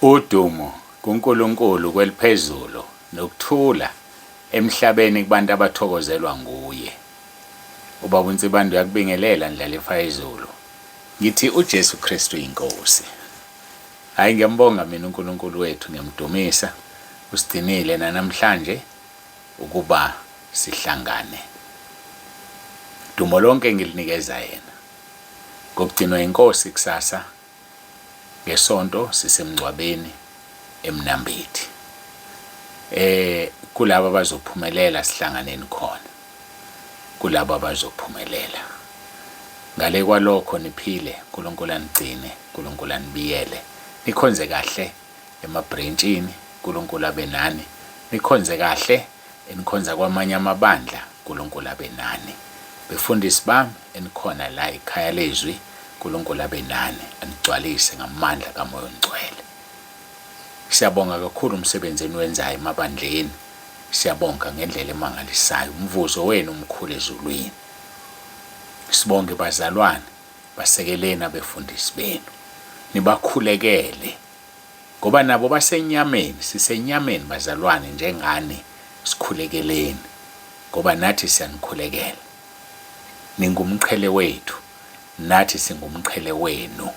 Udumo kuNkulunkulu kweliphezulu nokuthula emhlabeni kubantu abathokozelwa nguye. Ubaba uNsibande uyakubingelela Ndlalifa yezulu. Ngithi uJesu Kristu iNkosi. Hayi ngiyambonga mina uNkulunkulu wethu ngiyamdumisa usigcinile nanamhlanje ukuba sihlangane. Dumo lonke ngilinikeza yena. Ngokugcinwa iNkosi kusasa NgeSonto sisemngcwabeni eMnambithi. Eh kulabo abazophumelela sihlanganeni khona. Kulabo abazophumelela. Ngale kwalokho niphile, uNkulunkulu anigcine, uNkulunkulu anibiyele. Nikhonze kahle emabrentshini, uNkulunkulu abe nani. Nikhonze kahle enikhonza kwamanye amabandla, uNkulunkulu abe nani. Befundisi bami enikhona la ekhaya lezwi, uNkulunkulu abe nani, anigcwalise ngamandla kaMoya oNgcwele. Siyabonga kakhulu umsebenzi eniwenzayo emabandleni. Siyabonga ngendlela emangalisayo. Umvuzo wenu umkhulu ezulwini. Sibonge bazalwane, basekeleni abefundisi benu. Nibakhulekele. Ngoba nabo basenyameni, sisenyameni bazalwane njengani, sikhulekeleni ngoba nathi siyanikhulekela. Ningumqhele wethu, nathi singumqhele wenu.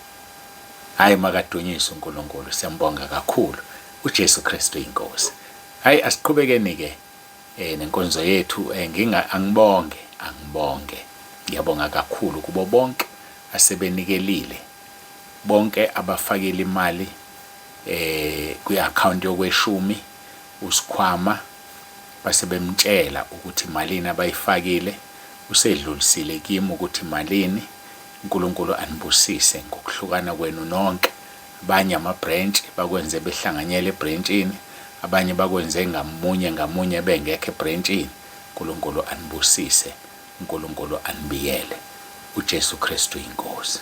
Hhayi makadunyiswe uNkulunkulu, siyambonga kakhulu. UJesu Kristu iNkosi. Hhayi asiqhubekeni-ke eh nenkonzo yethu eh nginga angibonge angibonge ngiyabonga kakhulu kubo bonke asebenikelile bonke abafakile imali eh kwi-account yokweshumi uSikhwama base bemtshela ukuthi malini abayifakile usedlulisile kimi ukuthi malini uNkulunkulu anibusise ngokuhlukana kwenu nonke abanye ama-branch bakwenze behlanganyela ebrentshini abanye bakwenze ngamunye ngamunye bengekho ebrentshini uNkulunkulu anibusise uNkulunkulu anibiyele uJesu Kristu inkosi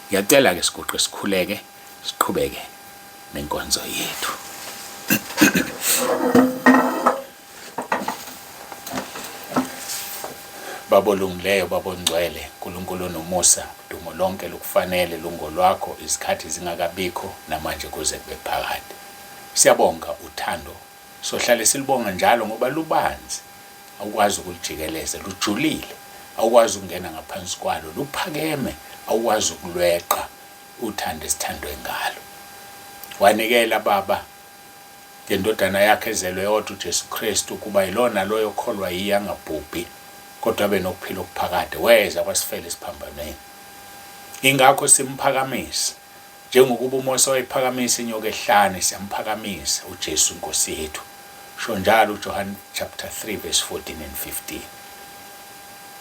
Ngiyacela ke siguqe sikhuleke siqhubeke nenkonzo yethu. Baba olungileyo, Baba ongcwele, Nkulunkulu onomusa, udumo lonke lukufanele lungolwakho izikhathi zingakabikho namanje kuze kube phakade. Siyabonga uthando Sohlale silubonga njalo ngoba lubanzi, awukwazi ukulujikeleza, lujulile, awukwazi ukungena ngaphansi kwalo, luphakeme, awukwazi ukulweqa uthando esithandwe ngalo. Wanikela Baba ngeNdodana yakhe ezelwe yodwa uJesu Kristu ukuba yilowo naloyo okholwa yiye angabhubhi kodwa abe nokuphila okuphakade. Weza wasifela esiphambanweni. Ingakho simphakamisa. Njengokuba uMose wayiphakamisa inyoka ehlane, siyamphakamisa uJesu iNkosi yethu. Usho njalo uJohane chapter 3 verse 14 and 15.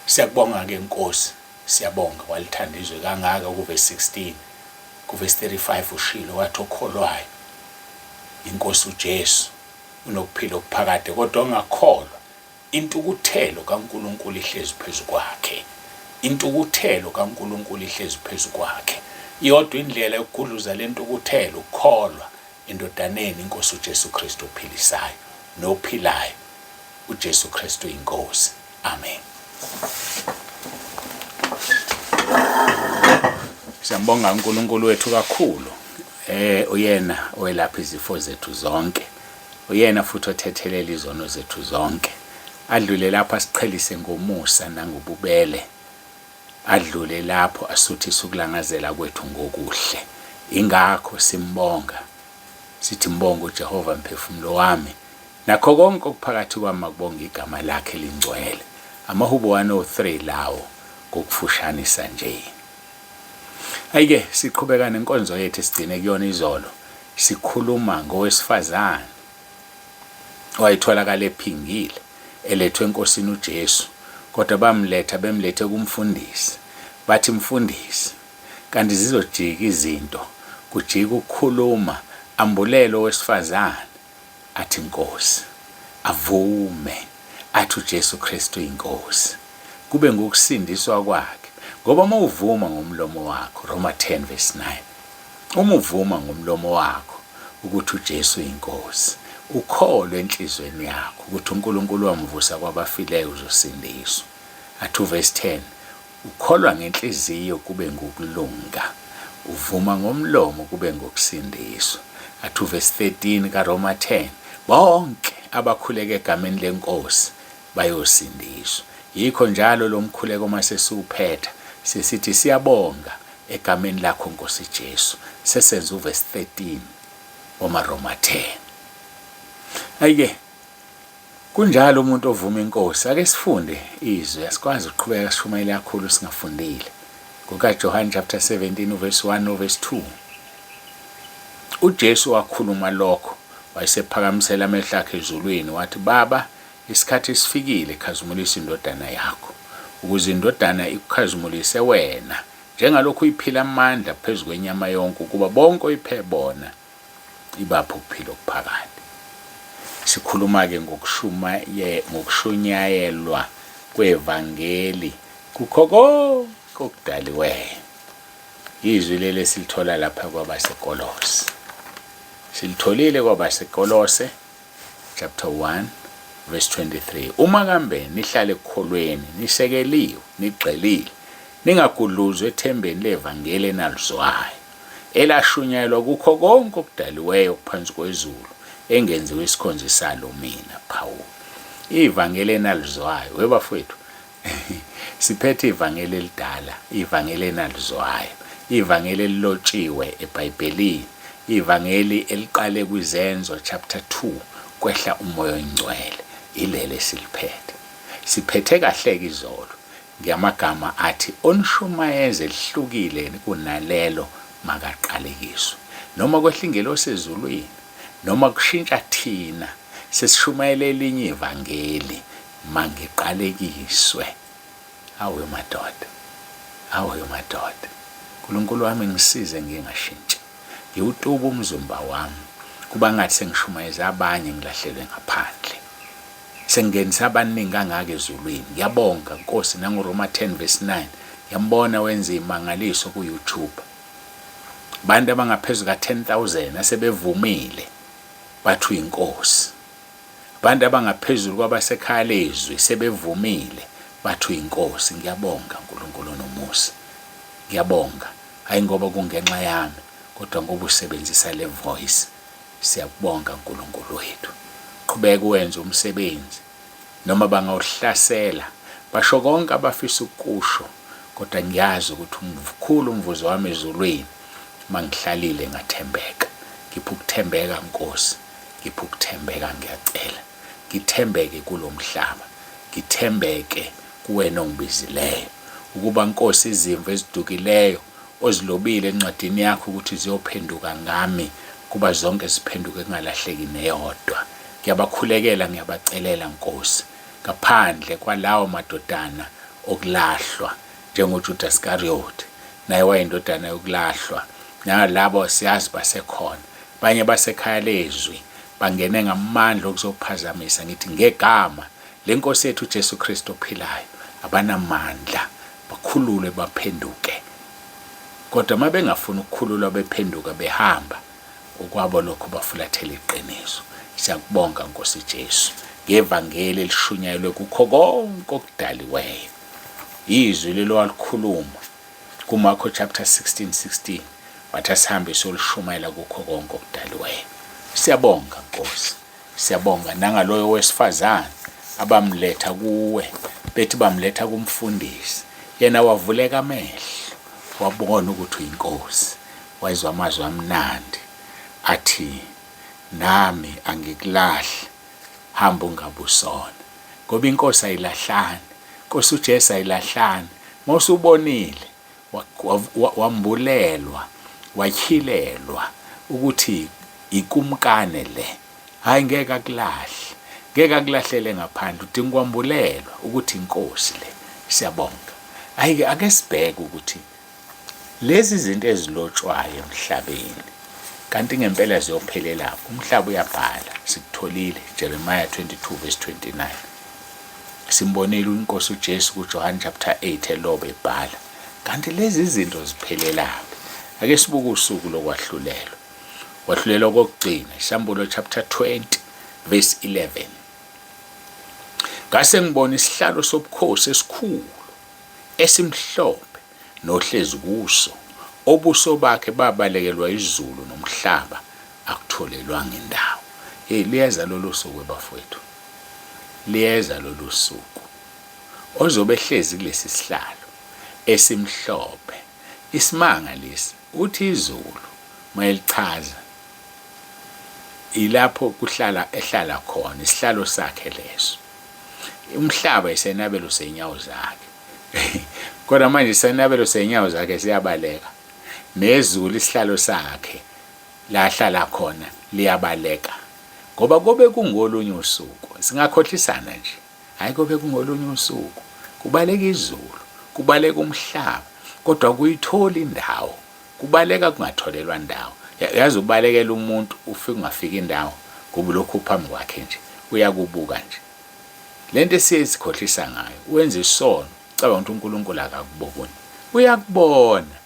Siyakubonga-ke Nkosi, siyabonga walithanda izwe kangaka kuverse 16. Kuverse 35 ushilo wathi okholwayo iNkosi uJesu unokuphila okuphakade kodwa ongakholwa Intukuthelo kaNkulunkulu ihlezi phezu kwakhe. Intukuthelo kaNkulunkulu ihlezi phezu kwakhe. Iyodwa indlela yokugudluza le ntukuthelo, ukukholwa eNdodaneni, iNkosi uJesu Kristu ophilisayo nophilayo, uJesu Kristu iNkosi. Amen. Siyambonga uNkulunkulu wethu kakhulu. Eh uyena owelapha izifo zethu zonke. Uyena futhi othethelela izono zethu zonke. Adlule lapho asiqhelise ngomusa nangobubele. Adlule lapho asuthise ukulangazela kwethu ngokuhle. Ingakho simbonga. Sithi mbonge uJehova mphefumulo wami. Nakho konke okuphakathi kwami makubonge igama lakhe elingcwele. Amahubo 103 lawo ngokufushanisa nje. Ayike siqhubeka nenkonzo yethu esigcine kuyona izolo sikhuluma ngowesifazane owayetholakala ephingile elethwe eNkosini uJesu kodwa bamletha bemlethe kumfundisi bathi mfundisi kanti zizojika izinto kujika ukukhuluma ambulele owesifazane Athi, Nkosi. Avume, athi uJesu Kristu uyiNkosi. Kube ngukusindiswa kwakhe. Ngoba uma uvuma ngomlomo wakho, Roma 10 verse 9, uma uvuma ngomlomo wakho ukuthi uJesu uyiNkosi, ukholwe enhlizweni yakho ukuthi uNkulunkulu wamvusa kwabafileyo uzosindiswa. Athi uverse 10, Ukholwa ngenhliziyo kube ngukulunga, Uvuma ngomlomo kube ngokusindiswa. Athi uvesi 13 kaRoma 10, bonke abakhuleka egameni leNkosi bayosindiswa. Yikho njalo lo mkhuleko uma sesiwuphetha sisithi siyabonga egameni lakho Nkosi Jesu. Sesenza uvesi 13 wamaRoma 10. Ayike kunjalo umuntu ovuma inkosi. Ake sifunde izwi, asikwazi ukuqhubeka sishumayele kakhulu singafundile. KukaJohane chapter 17 uverse 1 noverse 2. UJesu wakhuluma lokho wayesephakamisela amehlo akhe ezulwini wathi, Baba, isikhathi sifikile, khazimulisa iNdodana yakho, ukuze iNdodana ikukhazimulise wena, njengalokhu uyiphile amandla phezu kwenyama yonke, ukuba bonke oyiphe bona ibaphe ukuphila okuphakade. Sikhuluma-ke ngokushunyayelwa kwevangeli kukho konke okudaliweyo. Izwi leli esilithola lapha kwabaseKolose. Silitholile kwabaseKolose chapter 1 verse 23. Uma kambe nihlale ekukholweni, nisekeliwe, nigxilile, ningagudluzwa ethembeni levangeli enalizwayo, elashunyayelwa kukho konke okudaliweyo okuphansi kwezulu, engenziwe isikhonzi salo mina, Phawulu. Ivangeli enalizwayo, we bafowethu, Siphethe ivangeli elidala, ivangeli enalizwayo, ivangeli elilotshiwe eBhayibhelini, ivangeli eliqale kwiZenzo chapter 2 kwehla uMoya oyiNgcwele, ileli esiliphethe. Siphethe kahle-ke izolo ngamagama athi onishumayeza elihlukile kunalelo makaqalekiswe. Noma kwehla ingelosi ezulwini, noma kushintsha thina sesishumayela elinye ivangeli, Mangiqalekiswe. Awu madoda. Awu madoda. Nkulunkulu wami ngisize ngingashintshi. Ngiwutuba umzumba wami. Kuba ngathi sengishumayeza abanye ngilahlelwe ngaphandle. Sengingenise abaningi kangaka ezulwini. Ngiyabonga Nkosi nangoRoma 10 verse 9. Ngiyambona wenza imangaliso ku YouTube. Abantu abangaphezu ka 10,000 asebevumile bathi uyinkosi. Abantu abangaphezulu kwabasekhaya lezwi sebevumile bathi uyinkosi. Ngiyabonga Nkulunkulu onomusa. Ngiyabonga. Hhayi ngoba kungenxa yami kodwa ngoba usebenzisa le voice. Siyakubonga Nkulunkulu wethu. Qhubeka uwenze umsebenzi. Noma bangawuhlasela, basho konke abafisa ukukusho kodwa ngiyazi ukuthi mkhulu umvuzo wami ezulwini mangihlalile ngathembeka. Ngipha ukuthembeka Nkosi. Ngipha ukuthembeka ngiyacela. Ngithembeke kulomhlaba. Ngithembeke kuwena ongibizileyo. Ukuba Nkosi izimvu ezidukileyo ozilobile encwadini yakho ukuthi ziyophenduka ngami kuba zonke ziphenduke kungalahleki neyodwa. Ngiyabakhulekela ngiyabacelela Nkosi. Ngaphandle kwalawo madodana okulahlwa njengoJudas Iskariyoti naye wayindodana yokulahlwa nalabo siyazi basekhona. Abanye basekhaya lezwi bangene ngamandla okuzophazamisa ngithi ngegama leNkosi yethu uJesu Kristu ophilayo abanamandla bakhululwe baphenduke kodwa uma bengafuni ukukhululwa bephenduka behamba okwabo lokho bafulathela iqiniso. Siyakubonga Nkosi Jesu ngevangeli elishunyayelwe kukho konke okudaliweyo. Izwi lelo walikhuluma KuMarko chapter 16 16 wathi asihambe siyolishumayela kukho konke okudaliweyo. Siyabonga Nkosi. Siyabonga nangaloyo wesifazane abamletha kuwe bethi bamletha kumfundisi. Yena wavuleka amehlo wabona ukuthi uyinkosi. Wayezwa amazwi amnandi athi nami angikulahli hamba ungabusona. Ngoba inkosi ayilahlani. Nkosi uJesu ayilahlani. Mawusubonile wambulelwa watyhilelwa ukuthi ikumkane le. Hayi ngeke akulahle. Ngeke akulahlele ngaphandle udinga ukwambulelwa ukuthi inkosi le. Siyabonga. Hayi ke ake sibheke ukuthi Lezi zinto ezilotshwayo emhlabeni, kanti ngempela ziyophelelaphi? Umhlaba uyabhala, sikutholile, Jeremiah 22 verse 29. Simbonile iNkosi uJesu kuJohane chapter 8 eloba ebhala. Kanti lezi zinto ziphelelaphi? Ake sibuke usuku lokwahlulelwa. Kwahlulelwa kokugcina, Isambulo chapter 20 verse 11. Ngase ngibona isihlalo sobukhosi esikhulu esimhlophe nohlezi kuso, Obuso bakhe babalekelwa izulu nomhlaba akutholelwanga indawo. Hey liyeza lolu suku bafowethu. Liyeza lolu suku. Ozobe ehlezi kulesi sihlalo esimhlophe. Isimanga lesi uthi izulu mayelichaza ilapho kuhlala ehlala khona isihlalo sakhe leso. Umhlaba isenabelo senyawo zakhe. Kodwa manje isenabelo senyawo zakhe siyabaleka. Nezulu isihlalo sakhe la ahlala khona liyabaleka. Ngoba kobe kungolunye usuku singakhohlisana nje. Hhayi kobe kungolunye usuku. Kubaleka izulu, kubaleka umhlaba, kodwa kuyithola indawo. Kubaleka kungatholelwa ndawo. Yazi ubalekela umuntu ufike ungafiki indawo ngoba ulokhu uphambi kwakhe nje. Uyakubuka nje. Lento esiye sikhohlisa ngayo, wenza isono, ucabanga ukuthi uNkulunkulu akakuboni. Uyakubona.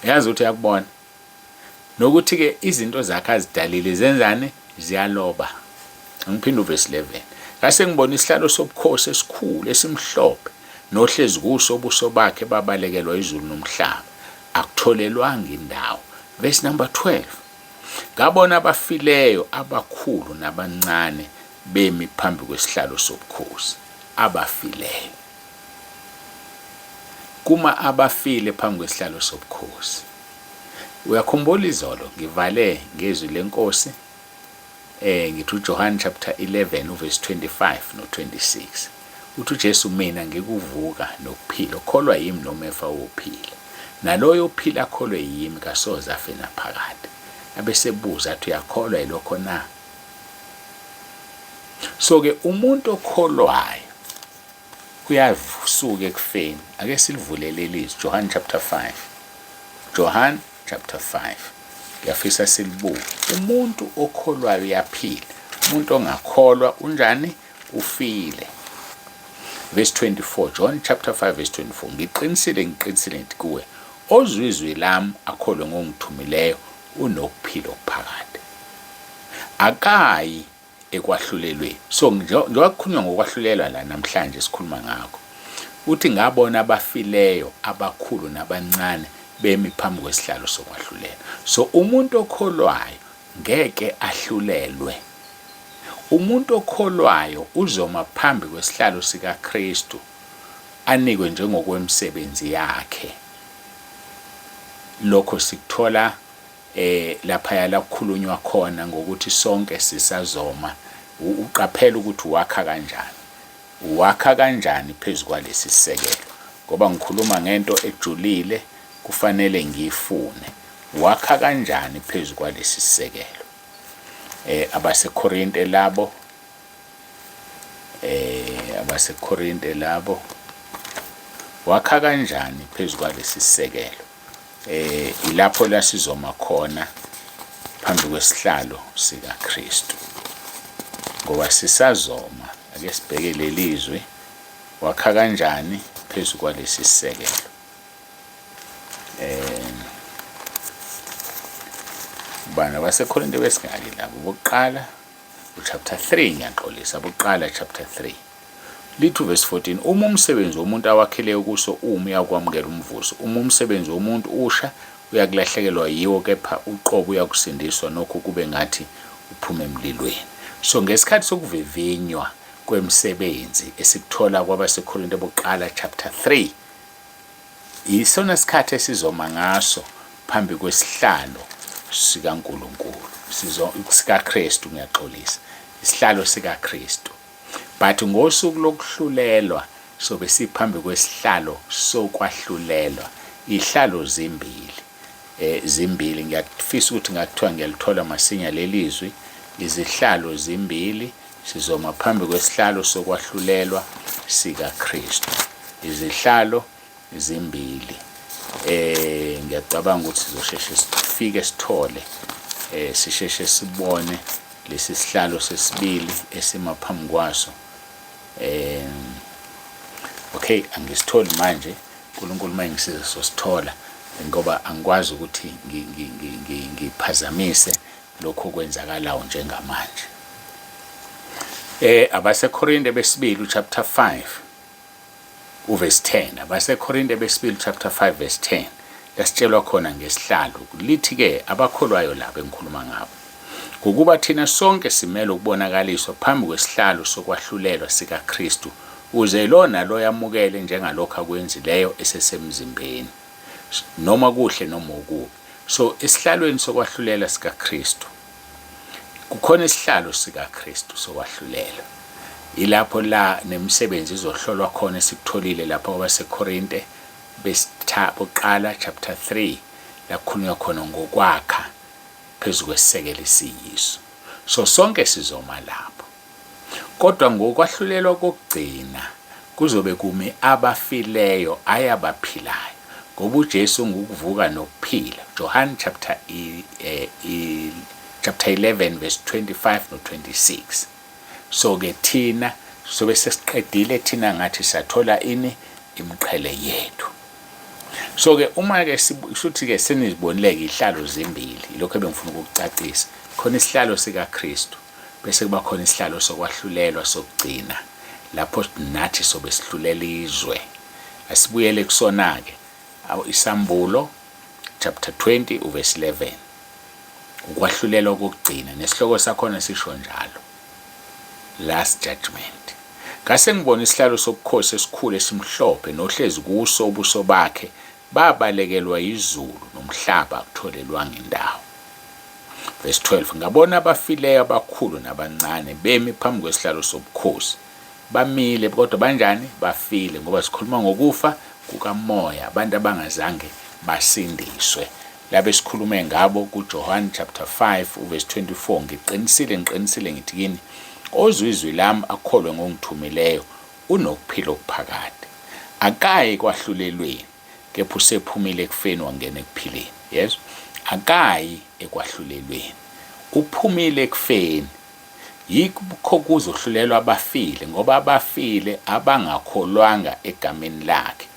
Yazi ukuthi uyakubona. Nokuthi-ke izinto zakhe azidalile zenzani? Ziyaloba. Angiphinde uvesi 11. Ngase ngibona isihlalo sobukhosi esikhulu esimhlophe nohlezi kuso ubuso bakhe babalekelwa izulu nomhlaba. Akutholelwanga indawo. Verse number 12. Ngabona abafileyo abakhulu nabancane bemi phambi kwesihlalo sobukhosi. Abafileyo. Kuma abafile phambi kwesihlalo sobukhosi. Uyakhumbula izolo ngivale ngezwi lenkosi eh ngithi uJohn chapter 11 uverse 25 no 26 uthi uJesu mina ngikuvuka nokuphila okholwa yimi noma efa wophila naloyo ophila akholwe yimi kasoze afe naphakade abesebuza athi uyakholwa yilokho na so ke umuntu okholwayo Kuyasuka ekufeni. Ake silivule leli zwi. Johane chapter 5. Johane chapter 5. Ngiyafisa silibuke. Umuntu okholwayo uyaphila. Umuntu ongakholwa unjani? Ufile. Verse 24, John chapter 5 verse 24. Ngiqinisile, ngiqinisile ngithi kuwe, ozwa izwi lami akholwe ngongithumileyo unokuphila okuphakade. Akayi ekwahlulelweni. So njengoba kukhulunywa ngokwahlulelwa la namhlanje sikhuluma ngakho. Uthi ngabona abafileyo abakhulu nabancane bemi phambi kwesihlalo sokwahlulela. So umuntu okholwayo ngeke ahlulelwe. Umuntu okholwayo uzoma phambi kwesihlalo sikaKristu anikwe njengokwemisebenzi yakhe. Lokho sikuthola eh laphaya la kukhulunywa khona ngokuthi sonke sisazoma uqaphela ukuthi wakha kanjani wakha kanjani phezu kwalesi sisekelo ngoba ngikhuluma ngento ejulile kufanele ngiyifune wakha kanjani phezu kwalesi sisekelo eh abaseKorinte labo eh abaseKorinte labo wakha kanjani phezu kwalesi sisekelo eh ilapho la sizoma khona phambi kwesihlalo sikaKristu ngoba sisazoma ake sibheke lelizwi wakha kanjani phezu kwalesi sisekelo eh bana baseKorinte besingaki labo bokuqala uchapter 3 ngiyaxolisa bokuqala chapter 3 Lithi uvesi 14, Uma umsebenzi womuntu awakhileyo kuso umi uyakwamukela umvuzo, uma umsebenzi womuntu usha, uyakulahlekelwa yiwo, kepha uqobo uyakusindiswa, nokho kube ngathi uphuma emlilweni. So ngesikhathi sokuvivinywa kwemisebenzi esikuthola kwabaseKorinte bokuqala chapter 3, Yisona sikhathi esizoma ngaso phambi kwesihlalo sikaNkulunkulu, sizo sikaKristu, ngiyaxolisa, isihlalo sikaKristu. But ngosuku lokuhlulelwa sobe siphambi kwesihlalo sokwahlulelwa. Ihlalo zimbili. Eh zimbili ngiyafisa ukuthi ngakuthiwa ngiyalithola masinya lelizwi. Izihlalo zimbili sizoma phambi kwesihlalo sokwahlulelwa sikaKristu. Izihlalo zimbili. Eh ngiyacabanga ukuthi sizosheshe sifike sithole eh sisheshe sibone lesi sihlalo sesibili esima phambi kwaso. Eh okay angisitholi manje uNkulunkulu mayengisiza sosithola ngoba angikwazi ukuthi ngiphazamise lokho okwenzakalayo njengamanje. Eh abaseKorinte besibili chapter 5 uverse 10 abaseKorinte besibili chapter 5 verse 10 Lasitshelwa khona ngesihlalo, lithi-ke abakholwayo laba engikhuluma ngabo, Ngokuba thina sonke simelwe ukubonakaliswa phambi kwesihlalo sokwahlulelwa sikaKristu, ukuze lowo nalowo amukele njengalokho akwenzileyo esesemzimbeni, noma kuhle noma okubi. So, esihlalweni sokwahlulela sikaKristu, kukhona isihlalo sikaKristu sokwahlulela. Yilapho la nemisebenzi izohlolwa khona esikutholile lapha kwabaseKorinte besitha bokuqala chapter 3 la kukhulunywa khona ngokwakha phezu kwesisekelo esiyiso. So sonke sizoma lapho. Kodwa ngokwahlulelwa kokugcina kuzobe kumi abafileyo ayi abaphilayo. Ngoba uJesu ungukuvuka nokuphila. Johane chapter i, eh, i, chapter 11 verse 25 no 26. So ke thina sobe sesiqedile thina ngathi sathola ini imiqhele yethu. So ke uma ke shuthi ke senizibonile ke ihlalo zimbili ilokho ebengifuna ukukucacisa. Khona isihlalo sikaKristu bese kuba khona isihlalo sokwahlulelwa sokugcina lapho nathi sobe sihlulela izwe. Asibuyele kusona ke isambulo chapter 20 uverse 11. Ukwahlulelwa kokugcina, nesihloko sakhona sisho njalo, Last Judgment. Ngase ngibona isihlalo sobukhosi esikhulu esimhlophe, nohlezi kuso ubuso bakhe babalekelwa yizulu, nomhlaba akutholelwanga indawo. Verse 12, Ngabona abafileyo abakhulu nabancane bemi phambi kwesihlalo sobukhosi. Bamile, kodwa banjani? Bafile, ngoba sikhuluma ngokufa kukamoya, abantu abangazange basindiswe. Laba esikhulume ngabo kuJohane chapter 5 uverse 24, Ngiqinisile, ngiqinisile ngithi kini, ozwa izwi lami akholwe ngongithumileyo, unokuphila okuphakade. Akayi ekwahlulelweni, kepha usephumile ekufeni wangena ekuphileni. Yezwa? Akayi ekwahlulelweni. Uphumile ekufeni. Yikho kuzohlulelwa abafile, ngoba abafile abangakholwanga egameni lakhe.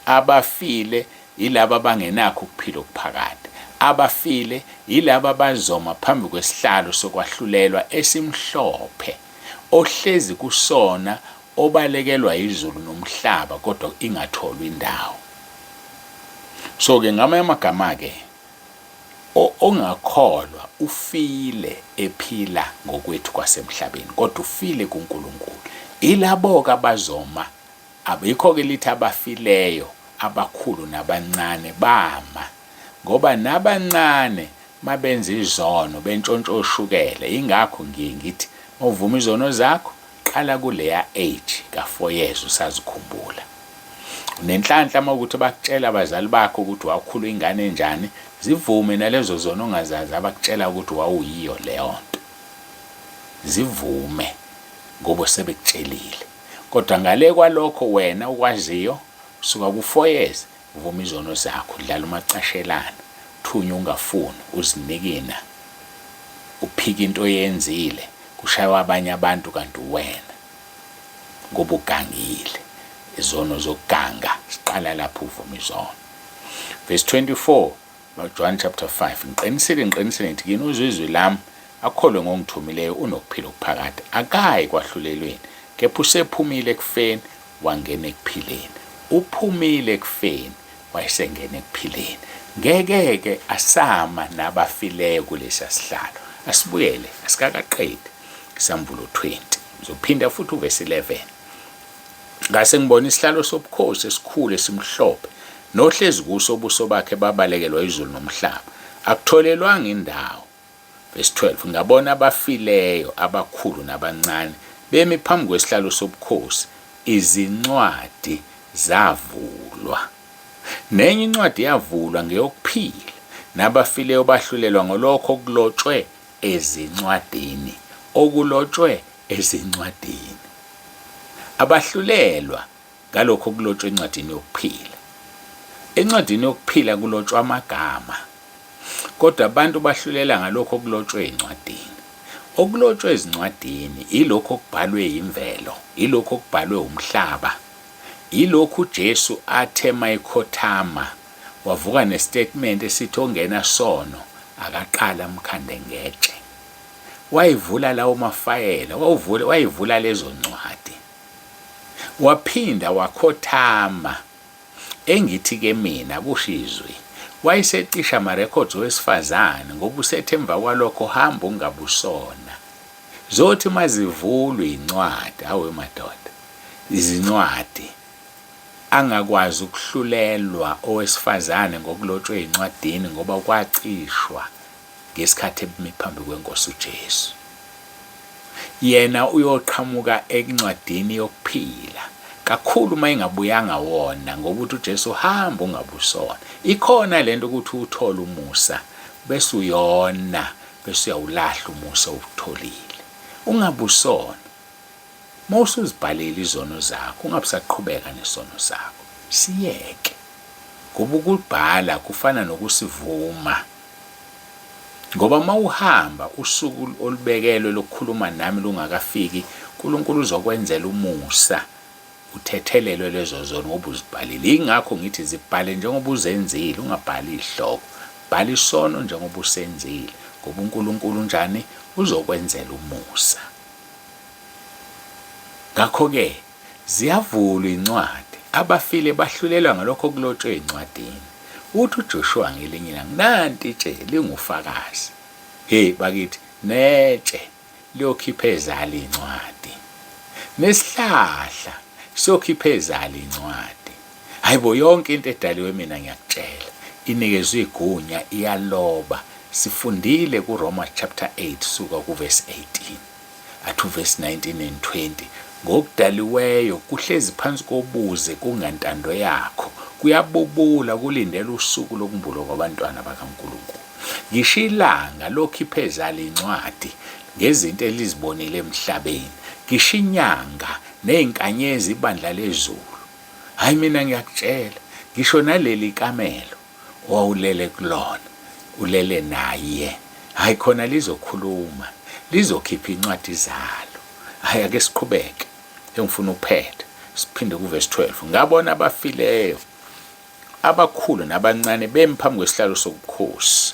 Abafile yilabo abangenakho ukuphila okuphakade. Abafile yilabo abazoma phambi kwesihlalo sokwahlulelwa esimhlophe, ohlezi kusona obalekelwa yizulu nomhlaba kodwa ingatholwa indawo. So-ke ngamanye amagama-ke, Ongakholwa ufile ephila ngokwethu kwasemhlabeni, kodwa ufile kuNkulunkulu. Yilabo-ke abazoma, yikho-ke lithi abafileyo, abakhulu nabancane, bama. Ngoba nabancane mabenza izono, bentshontsha oshukela, yingakho ngiye ngithi mawuvuma izono zakho, qala kuleya age ka-four years usazikhumbula. Unenhlanhla uma ukuthi bakutshela abazali bakho ukuthi wawukhula ingane enjani, zivume nalezo zono ongazazi abakutshela ukuthi wawuyiyo leyo nto. Zivume ngoba sebekutshelile. Kodwa ngale kwalokho wena okwaziyo, suka ku-four years vuma izono zakho, dlala umacashelana, thunya ungafuni, uzinikina, uphike into oyenzile, kushaywa abanye abantu kanti uwena. Ngoba ugangile. Izono zokuganga ziqala lapho uvuma izono. Verse 24, John chapter 5, Ngiqinisile, ngiqinisile ngithi kini, uzwa izwi lami, akholwe ngongithumileyo, unokuphila okuphakade, akayi kwahlulelweni, kepha usephumile ekufeni, wangena ekuphileni. Uphumile ekufeni, wayesengena ekuphileni. Ngeke-ke asama nabafileyo kulesiya sihlalo. Asibuyele, asikakaqedi. Isambulo 20. Ngizophinda futhi uvesi 11. Ngase ngibona isihlalo sobukhosi esikhulu esimhlophe, nohlezi kuso ubuso bakhe babalekelwa izulu nomhlaba. Akutholelwanga indawo. Verse 12, Ngabona abafileyo, abakhulu nabancane, bemi phambi kwesihlalo sobukhosi, izincwadi zavulwa. Nenye incwadi yavulwa ngeyokuphila, nabafileyo bahlulelwa ngolokho okulotshwe ezincwadini, okulotshwe ezincwadini. Abahlulelwa ngalokho okulotshwe encwadini yokuphila. Encwadini yokuphila kulotshwa amagama, kodwa abantu bahlulela ngalokho okulotshwe encwadini. Okulotshwe ezincwadini yilokhu okubhalwe yimvelo, yilokhu okubhalwe umhlaba, yilokhu uJesu athe mayekhothama wavuka nestatement esithi ongena sono akaqale amkhande ngetshe. Wayivula lawo mafayela, wawuvula, wayivula lezo ncwadi. Waphinda wakhothama. Engithi ke mina, kusho izwi, Wayesecisha ama-records owesifazane ngoba usethe emva kwalokho hamba ungabusona. Zothi mazivulwa iy'ncwadi, awe madoda, izincwadi, angakwazi ukuhlulelwa owesifazane ngokulotshwe ezincwadini ngoba kwacishwa ngesikhathi emi phambi kweNkosi uJesu. Yena uyoqhamuka encwadini yokuphila kakhulu uma engabuyanga wona ngoba uthi uJesu hamba ungabusona. Ikhona lento ukuthi uthole umusa bese uyona bese uyawulahla umusa owutholile. Ungabusona. Uma usuzibhalile izono zakho ungabusaqhubeka nesono sakho. Siyeke. Ngoba ukubhala kufana nokusivuma. Ngoba uma uhamba usuku olubekelwe lokukhuluma nami lungakafiki, uNkulunkulu uzokwenzela umusa uthethelelwe lezo zono ngoba uzibhalile. Yingakho ngithi zibhale njengoba uzenzile, ungabhali izihloko. Bhala isono njengoba usenzile, ngoba uNkulunkulu unjani? Uzokwenzela umusa. Ngakho-ke, ziyavulwa incwadi, abafile bahlulelwa ngalokho okulotshwe encwadini. Uthi uJoshuwa ngelinye ilanga, nanti itshe lingufakazi. He bakithi, netshe liyokhipha ezalo incwadi. Nesihlahla siyokhipha ezalo incwadi. Hayibo yonke into edaliwe mina ngiyakutshela inikezwe igunya iyaloba. Sifundile kuRoma chapter 8 suka kuvesi 18. Athi uvesi 19 and 20 ngokudaliweyo kuhlezi phansi kobuze kungantando yakho kuyabubula kulindela usuku lokumbulwa kwabantwana bakaNkulunkulu. Ngisho ilanga lokhipha ezalo incwadi ngezinto elizibonile emhlabeni, ngisho inyanga nezinkanyezi ibandla lezulu. Hhayi mina ngiyakutshela, ngisho naleli kamelo owawulele kulona, ulele naye, hhayi khona lizokhuluma, lizokhipha incwadi zalo. Hhayi ake siqhubeke, engifuna ukuphetha, siphinde kuvesi 12. Ngabona abafileyo abakhulu nabancane bemi phambi kwesihlalo sobukhosi,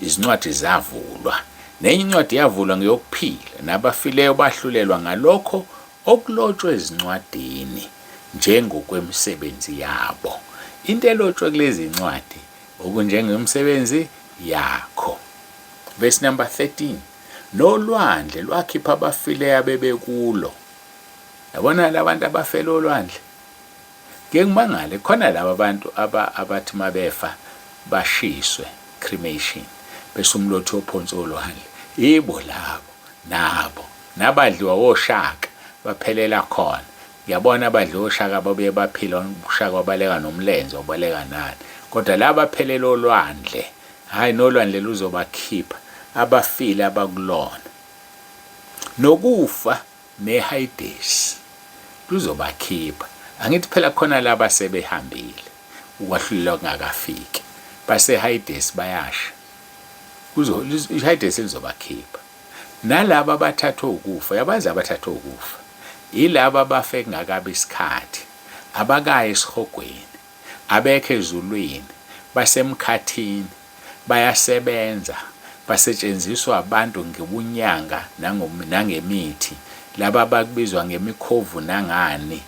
izincwadi zavulwa. Nenye incwadi yavulwa ngeyokuphila, nabafileyo bahlulelwa ngalokho okulotshwe ezincwadini njengokwemisebenzi yabo. Into elotshwe kulezi ncwadi okunjengemisebenzi yakho. Verse number 13. Nolwandle lwakhipha abafileyo abebekulo. Yabona labantu abafela olwandle. Ngike ngimangale khona laba bantu aba abathi mabefa bashiswe, cremation, bese umlotha uyophonswa olwandle. Yibo labo nabo nabadliwa woshaka baphelela khona. Ngiyabona abadliwa oshaka babuye baphila ushaka wabaleka nomlenze wabaleka nani. Kodwa laba abaphelela olwandle hhayi nolwandle luzobakhipha abafile abakulona. Nokufa neHayidesi luzobakhipha. Angithi phela khona laba sebehambile ukwahlulelwa kungakafiki. BaseHayidesi bayasha. Kuzo iHayidesi lizobakhipha. Nalaba abathathwe ukufa, uyabazi abathathwe ukufa? Yilaba abafe kungakabi isikhathi, abakayi esihogweni, abekho ezulwini, basemkhathini. Bayasebenza, basetshenziswa abantu ngebunyanga nangemithi, laba abakubizwa ngemikhovu nangani.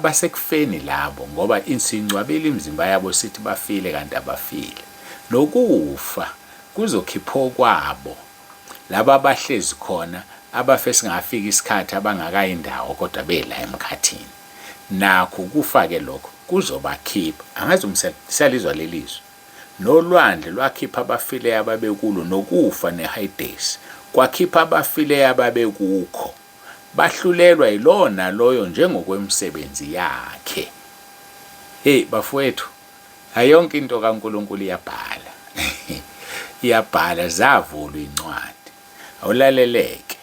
Basekufeni labo ngoba siyingcwabile imizimba yabo sithi bafile kanti abafile. Nokufa kuzokhipha okwabo. Laba abahlezi khona abafe singafiki isikhathi abangakayi ndawo kodwa bela emkhathini. Nakho kufa-ke lokho kuzobakhipha. Angazi uma siyalizwa leli zwi. Nolwandle lwakhipha abafileyo ababekulo, nokufa neHayidesi kwakhipha abafileyo ababekukho, bahlulelwa yilowo naloyo njengokwemisebenzi yakhe. Hey bafowethu, hayi yonke into kaNkulunkulu iyabhala. Iyabhala, zavulwa incwadi. Awulaleleke.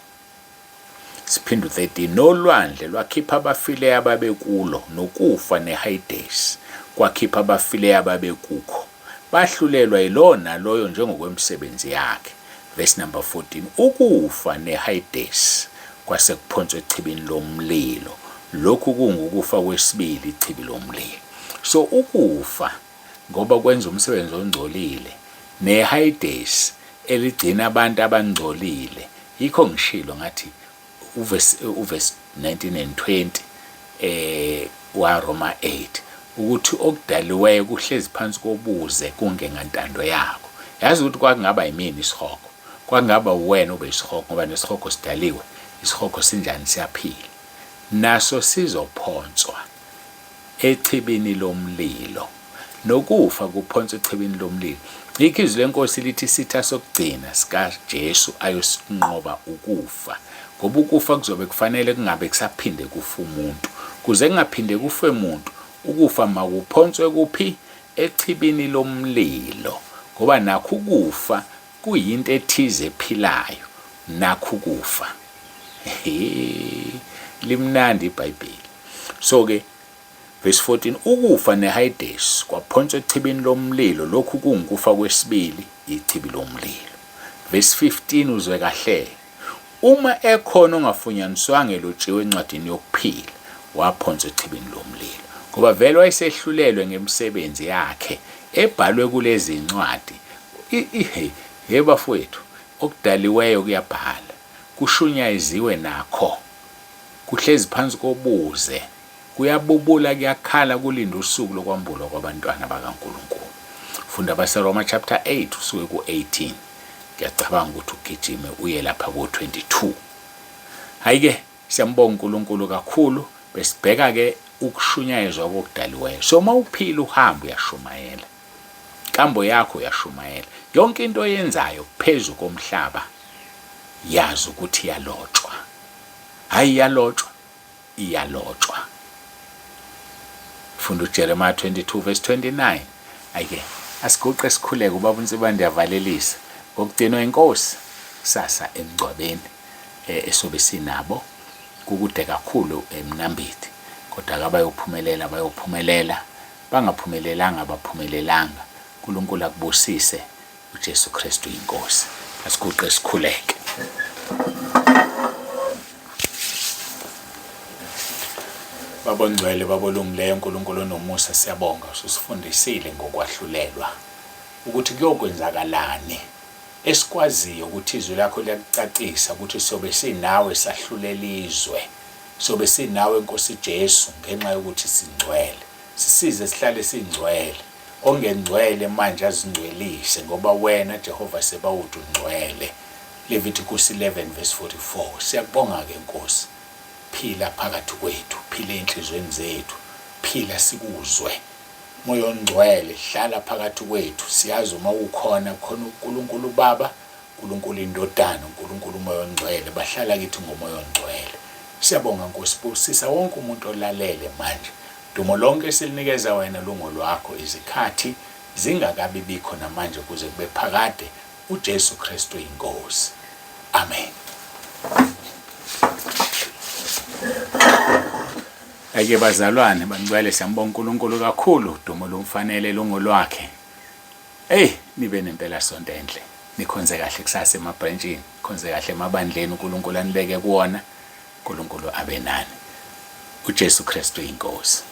Siphinde u-13, Nolwandle lwakhipha abafileyo ababekulo, nokufa neHayidesi kwakhipha abafileyo ababekukho, bahlulelwa yilowo naloyo njengokwemisebenzi yakhe. Verse number 14, Ukufa neHayidesi kwase kuphonswa echibini lomlilo. Lokhu kungukufa kwesibili, ichibi lomlilo. So ukufa ngoba kwenza umsebenzi ongcolile, neHayidesi eligcina abantu abangcolile. Yikho ngishilo ngathi uvesi uvesi 19 and 20 eh waRoma 8. Ukuthi okudaliweyo kuhlezi phansi kobuze kungengantando yako. Yazi ukuthi kwakungaba yimina isihogo. Kwakungaba uwena ube isihogo ngoba nesihogo sidaliwe. Isihogo sinjani siyaphila. Naso sizophonswa echibini lomlilo. Nokufa kuphonswa echibini lomlilo. Yikho izwi leNkosi lithi isitha sokugcina sikaJesu ayosinqoba ukufa. Ngoba ukufa kuzobe kufanele kungabe kusaphinde kufe umuntu. Kuze kungaphinde kufe muntu, ukufa makuphonswe kuphi? Echibini lomlilo. Ngoba nakho ukufa kuyinto ethize ephilayo. Nakho ukufa. He, limnandi iBhayibheli. So-ke, verse 14, ukufa neHayidesi kwaphonswa echibini lomlilo, lokhu kungukufa kwesibili, ichibi lomlilo. Verse 15, uzwe kahle. Uma ekhona ongafunyaniswanga elotshiwe encwadini yokuphila, waphonswa echibini lomlilo. Ngoba vele wayesehlulelwe ngemisebenzi yakhe ebhalwe kulezi zincwadi. He bafowethu, okudaliweyo kuyabhala, kushunyayeziwe nakho, kuhlezi phansi kobuze, kuyabubula, kuyakhala, kulinde usuku lokwambulwa kwabantwana bakaNkulunkulu. Funda abaseRoma chapter 8 usuke ku-18. Ngiyacabanga ukuthi ugijime uye lapha ko-22. Hhayi-ke, siyambonga uNkulunkulu kakhulu. Besibheka-ke ukushunyayezwa kokudaliweyo. So uma uphila uhamba uyashumayela. Inkambo yakho uyashumayela. Yonke into oyenzayo phezu komhlaba yazi ukuthi iyalotshwa. Hhayi iyalotshwa, iyalotshwa. Funda uJeremiah 22 verse 29. Ayike asiguqe sikhuleke ubaba uNsibande uyavalelisa ngokugcinwa inkosi kusasa emngcwabeni eh, esobe sinabo kukude kakhulu eMnambithi kodwa kabayophumelela bayophumelela bangaphumelelanga abaphumelelanga uNkulunkulu akubusise uJesu Kristu inkosi. Asiguqe sikhuleke. Baba ongcwele, Baba olungileyo, uNkulunkulu onomusa, siyabonga ususifundisile ngokwahlulelwa ukuthi kuyokwenzakalani esikwaziyo ukuthi izwi lakho liyakucacisa ukuthi siyobe sinawe sahlulela izwe siyobe sinawe Nkosi Jesu ngenxa yokuthi singcwele sisize sihlale singcwele Ongengcwele manje azingcwelise, ngoba wena, Jehova Sebawoti, ungcwele. Levitikusi 11 verse 44. Siyakubonga-ke, Nkosi. Phila phakathi kwethu, phila ezinhliziyweni zethu, phila sikuzwe. Moya oNgcwele, hlala phakathi kwethu. Siyazi uma ukhona, kukhona uNkulunkulu uBaba, uNkulunkulu iNdodana, uNkulunkulu uMoya oNgcwele, bahlala kithi ngoMoya oNgcwele. Siyabonga, Nkosi, busisa wonke umuntu olalele manje. Dumo lonke silinikeza wena lungolwakho izikhathi zingakabi bikho namanje kuze kube phakade uJesu Kristu iNkosi. Amen. Ake bazalwane bangcwele siyambonga uNkulunkulu kakhulu dumo lumfanele lungolwakhe. Hey nibe nempela sonto enhle. Nikhonze kahle kusasa emabhrentshini, khonze kahle emabandleni uNkulunkulu anibeke kuwona. uNkulunkulu abe nani. UJesu Kristu iNkosi.